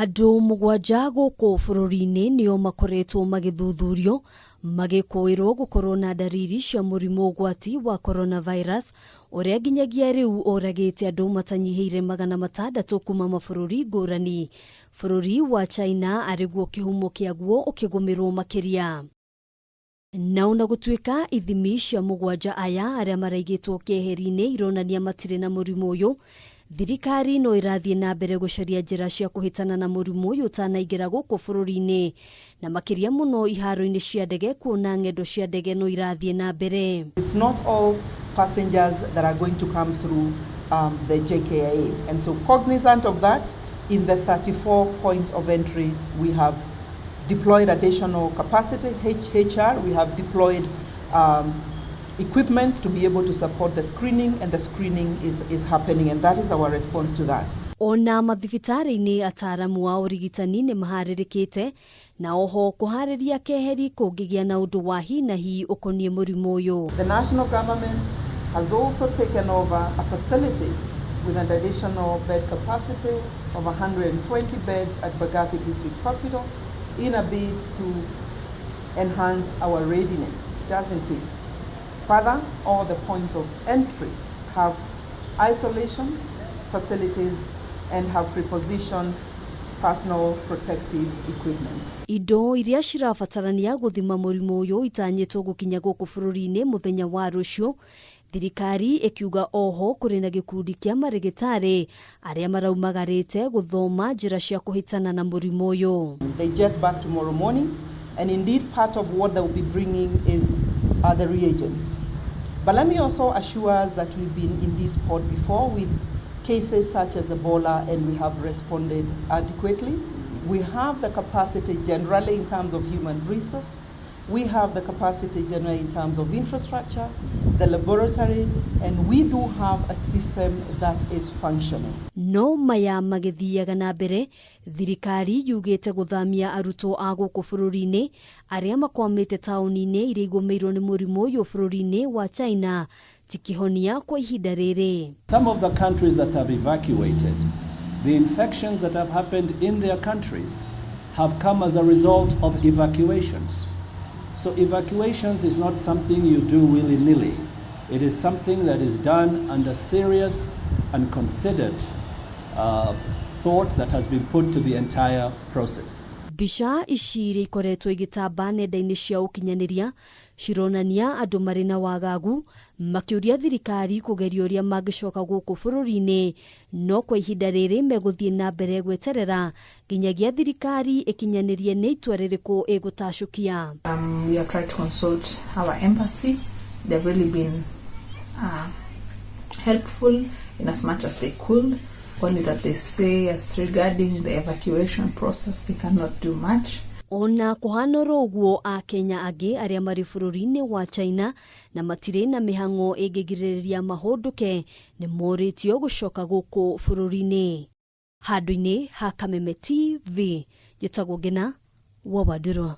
Andũ mũgwanja gũkũ bũrũri-inĩ nĩo makoretwo magĩthuthurio magĩkũĩrwo gũkorwo na ndariri cia mũrimũ ũgwati wa coronavirus ũrĩa nginyagia rĩu ũragĩte andũ matanyihĩire 600 kuma mabũrũri ngũrani. Bũrũri wa China arĩguo kĩhumo kĩaguo ũkĩgũmĩrwo makĩria. Na ona gũtuĩka ithimi cia mũgwanja aya arĩa maraigĩtwo keheri-inĩ ironania matirĩ na mũrimũ ũyũ, thirikari no ĩrathiĩ na mbere gũcaria njĩra cia kũhĩtana na mũrimũ ũyũ ũtanaingĩra gũkũ bũrũri-inĩ, na makĩria mũno iharo-inĩ cia ndege kuona ng'endo cia ndege no irathiĩ na mbere. It's not all passengers that are going to come through the JKIA. And so cognizant of that, in the 34 points of entry, we have deployed additional capacity, HR, we have deployed equipment to be able to support the screening, and the screening is happening, and that is our response to that. Ona mathibitarĩ-inĩ ataramu a ũrigitani nĩ maharĩrĩkĩte na oho kũharĩria keheri kũngĩgĩa na ũndũ wa hi na hi ũkoniĩ mũrimũ ũyũ. The national government has also taken over a facility with an additional bed capacity of 120 beds at Mbagathi District Hospital in a bid to enhance our readiness, just in case. Further, all the points of entry have isolation facilities and have prepositioned personal protective equipment. Indo iria cirabatarania gũthima mũrimũ ũyũ itanyĩtwo gũkinya gũkũ bũrũri-inĩ mũthenya wa rũciũ, thirikari ĩkiuga oho kũrĩ na gĩkundi kĩa marĩgĩtarĩ arĩa maraumagarĩte gũthoma njĩra cia kũhĩtana na mũrimũ ũyũ. They jet back tomorrow morning, and indeed part of what they will be bringing is the reagents. But let me also assure us that we've been in this port before with cases such as Ebola, and we have responded adequately. We have the capacity generally in terms of human resource. We have the capacity generally in terms of infrastructure, the laboratory, and we do have a system that is functioning. No maya magĩthiaga na mbere, thirikari yugĩte gũthamia arutwo a gũkũ bũrũri-inĩ arĩa makwamĩte taũni-inĩ iria igũmĩirwo nĩ mũrimũ ũyũ bũrũri-inĩ wa China ti kĩhonia kwa ihinda rĩrĩ. Some of the countries that have evacuated, the infections that have happened in their countries have come as a result of evacuations. So evacuations is not something you do willy-nilly. It is something that is done under serious and considered thought that has been put to the entire process. Mbica ici iria ikoretwo igĩtamba nenda-inĩ cia ũkinyanĩria cironania andũ marĩ na wagagu makĩũria thirikari kũgeria ũrĩa mangĩcoka gũkũ bũrũri-inĩ, no kwa ihinda rĩrĩ megũthiĩ na mbere gweterera nginyagia thirikari ĩkinyanĩrie nĩ itua rĩrĩkũ ĩgũtacũkia. We have tried to consult our embassy. They've really been helpful in as much as they could, only that they say as regarding the evacuation process, they cannot do much. Ona kũhana oro ũguo, Akenya angĩ arĩa marĩ bũrũri-inĩ wa China na matirĩ na mĩhang'o ĩngĩgirĩrĩria mahũndũke nĩ morĩtio gũcoka gũkũ bũrũri-inĩ. Handũ-inĩ ha Kameme TV, njĩtagwo Ngina wa Wandũrũ.